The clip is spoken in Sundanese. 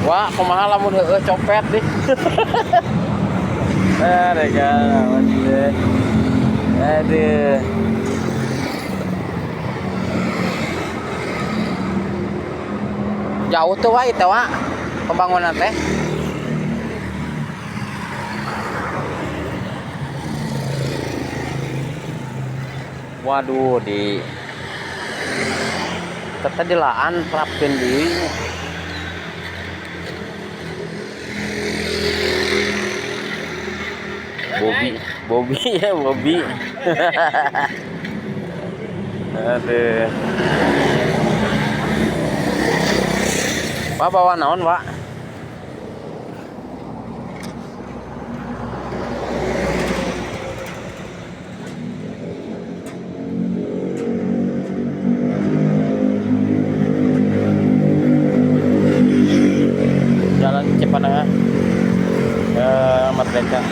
Wah, kumaha lamun heueuh copet deh. Aduh, gawat deh. Aduh. Jauh tuh, Wak, itu, Wak. Pembangunan teh. Waduh, di teteh dilaan rapkeun deui. Bobby, Bobby ya, Bobby. Aduh. Pak, bawa naon, Pak? Jalan Cipanengah ke Merdeka.